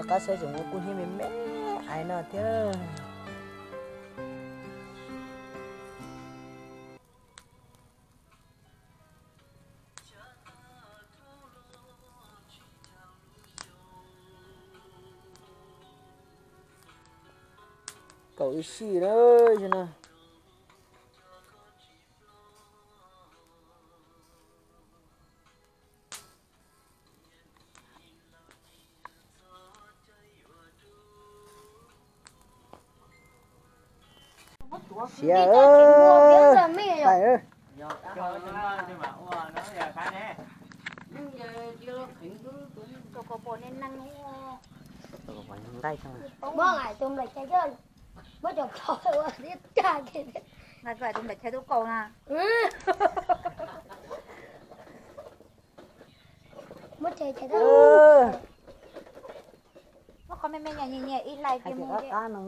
Qab saib tseem muaj kub hnyiab me me aiv no thiab. Kaum ib sij na, no. Siav, nqaij, muab tus nplaim cov ua tib tag, nqaij tus nplaim chaw tub kaus na. Muab tsev chaw tub. Muab qhov me me nyias nyias ib hlais tias mus qab no.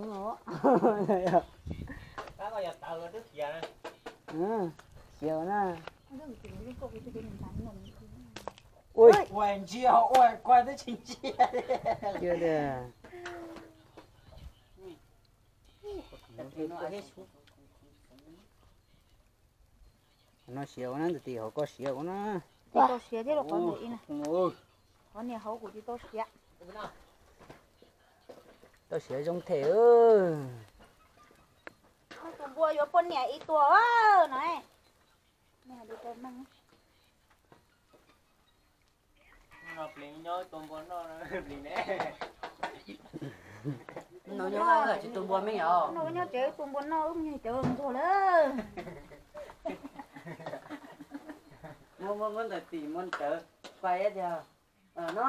Siav na. Ua ntsia, ua kuaj twb tsis ntsia. No siav ua na, tus tim hauv ko siav ua na. Tsis tau siav thiab los qhov ntawd ib na. Qhov niag hauv kuv tsis tau siav. Tau siav zoo them. Tus npua yuav poj niam ib tuas no. No nyob tsis tus npua me os. No nyob tsev tus npua noj wb me cawv ntuag lawm. Muab muab ntawm tim muab cawv pais tiag no.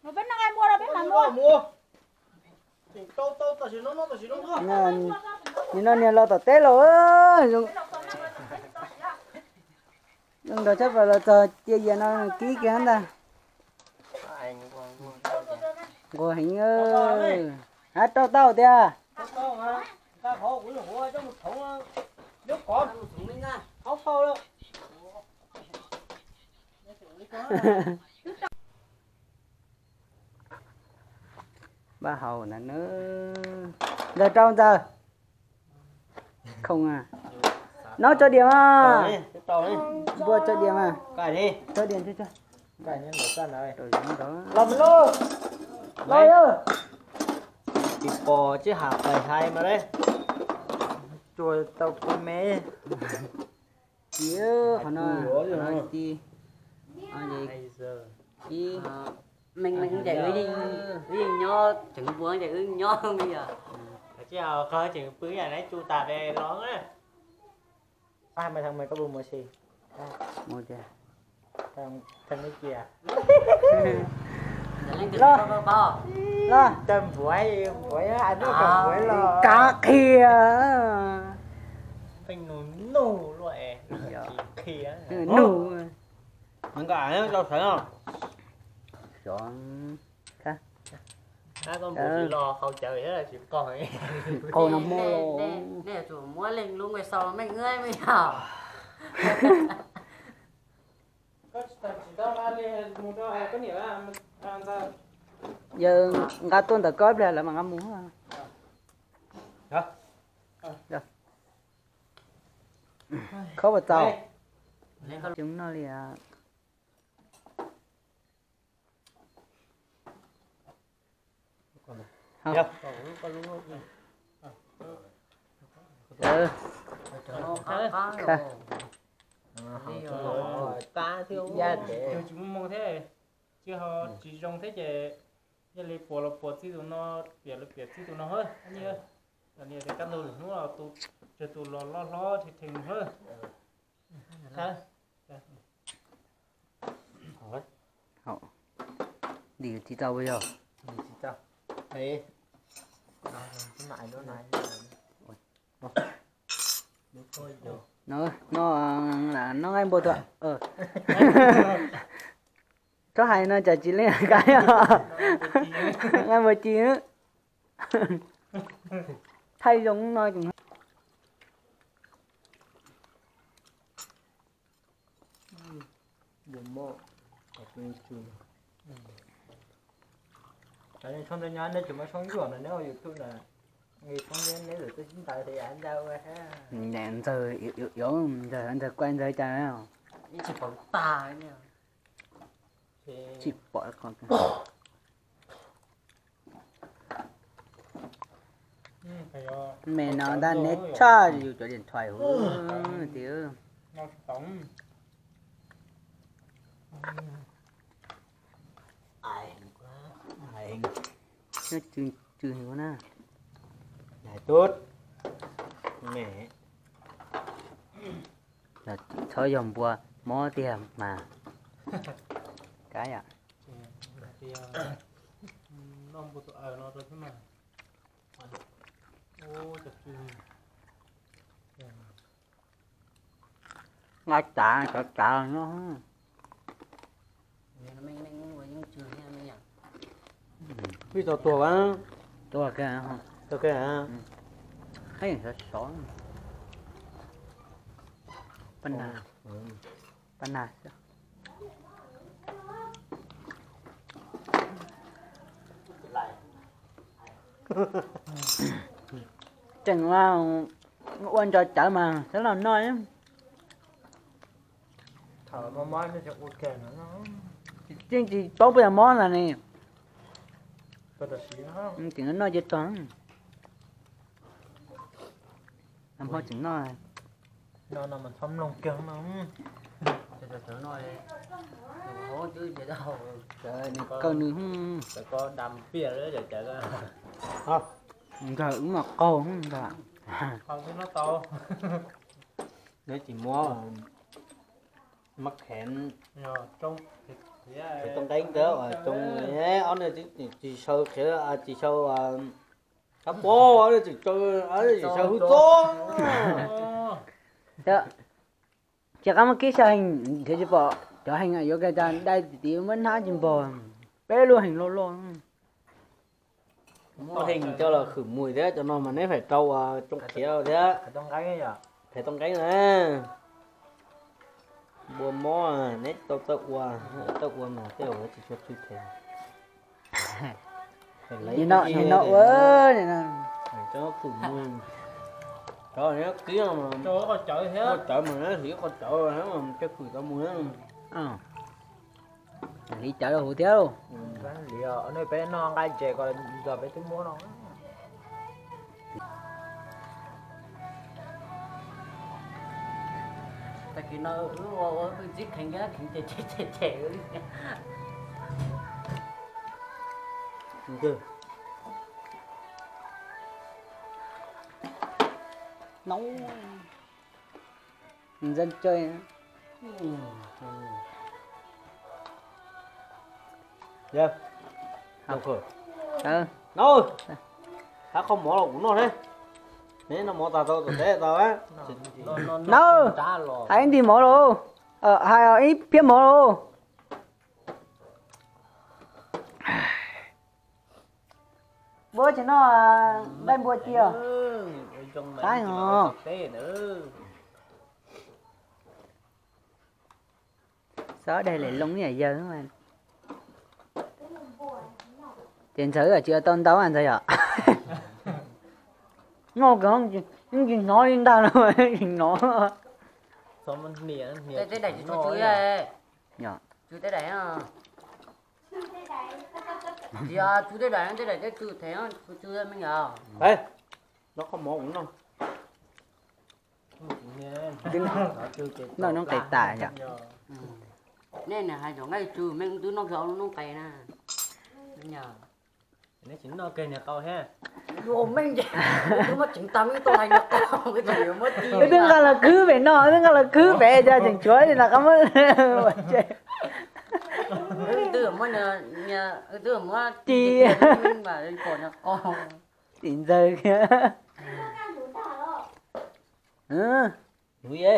Mus peb noj nqaij npua rau peb mam mus. Nim no niag los tom teb los, zoo nraug tshaj plaws los txog cia yias no kib kiag ntag. Nquag heev, hab rau tau tiag. Npaj hau ntawd na. Ntxawg rau ntxawg. Khoom a. Nov tso diam mas. Npua tso diam mas. Tso diam. Los, los. Tsis pom tsis hais pais hais mas le. Tsuas tau kuv me. Ci, qhov no, qhov no ci. Ci. Meej meej ces wb yeej nyob, tseem npua ces wb nyob me yog. Tsis qhov tseem pw yam neb tsu tas de los na. Ab, maj thaj maj koj puas mus si? Mus tiag. Thaj maj cia. Los, los. Tag npuav, npuav, npuav los. Kav qhia. Pheej nug nug luaj es tsis qhia. Nug. Nws nkaum rau sawv no. Xyov. Ab, koj mus tsis los haus cawv thiab tsis qog. Qog no muab los. Nej yuav tsum muab leej lub npe sau meej me yog. Yawg nqa tuaj ntawm koj ib pliag lawv mam nqa mus. Khob puas txaus? Coob noj li. Tsis muaj moo thiab, tsis ho tsis zoo thiab ces yog li puas los puas txij tus no, piam los piam txij tus no hab. Niam tias kab ntug lwm hnub los tus, tsawg tus los loj hlob theej theej hab. Ntim tsis tau yog. No, no, noj nqaij npua tuaj. Txhob hais no tsam tsis leej hais kab, nqaij npua ci. Thaij zoo no. Cov neeg tshoob ntawv nyob neb tsis muaj tshoob yuam no neb ua YouTube na, neb tshoob neb neb lawm twb sib ntaus tias yam ntau ua thiab. Ntxawg, ntxawg, ntxawg kuaj ntxawg cas tsis pom tag. Tsis pom qhov me no ntab neb tshaj yus cov điện thoại huv tiag. Cw heev na. Tub, me, txhob yog npua mob tiag mas. Kab yom. Nqa cav cov cav no. Vij tau tuag a. Tuag kiag. Tuag kiag a. Sov sov. Pab na, pab na. Tseem ua ntso cawv mas xab los noj. Tseem tsis paub puas yog mob ntag ne. Tseem noj ces tog. Mob tseem noj. Nws kaw nws. Nkawd wb mas qaug ntag. Neb tsis muab mab khev, too nqeeb ntawd tsoo, ob niag tsis sau qhiav, tsis sau kab pob, ob niag tsis sau hwj txob. Ces qab muab kib sab heev, nrhiav tsis pom cov heev yuav kiag cas dai tim muab hnab tsis npog, peb lub heev loj loj. Muab heev coj los khwm mus thiab, cov no mas neb faim rau tsoo qhiav thiab. Phem too nqeeb na. Npua mob neb tau txawj ua, txawj ua mas tej zaum tsis tshua tsw phem. Nim no ua, nim no khwm mus, cov qhov cawv thiab, qhov cawv mas neb hliv qhov cawv thiab mas coj khwm tau mus. Hliv cawv rau huv thiab lauj. Peb noj nqaij ntses ko los peb twb muab no. Tag kis no wb ua wb pheej txib kheev, kheev ces ces ces ces. Noo, dân chơi. Nau, hab qhov mov los kuv noj thiab. Neb noj mov tag tau tom teb tau. Nau, hais ib nti mov lauj, hais ib phiab mov lauj. Npua tsis noj nqaij npua cia. Qab os. Xob daig lem loo ib yam yawg. Ces ntxawg tsis ua tau ntau ntxawg yom. Noj kawg, tsis hnov li ntag no, tsis hnov. Tej daim tsis tshua tsw, tsw tej daim. Tias tsw tej daim, tej daim tej tsw thev, tsw tsw me nyuam. No qhov mov kuv noj. Noj noob qes tas yom. Nej hais txog nqaij tsw, me twb noj kiag ob lub noob qes na. Neb tsis noj kiag niag qau thiab. Meej, twb muab tseev tag, meej tau hais niag qau, twb nqa los khwb pem no, twb nqa los khwb pem cas tseem tshuav li no qab muab. Twb muab, twb muab ci pom niag qau. Tim ntxawg kiag. Nuv ye.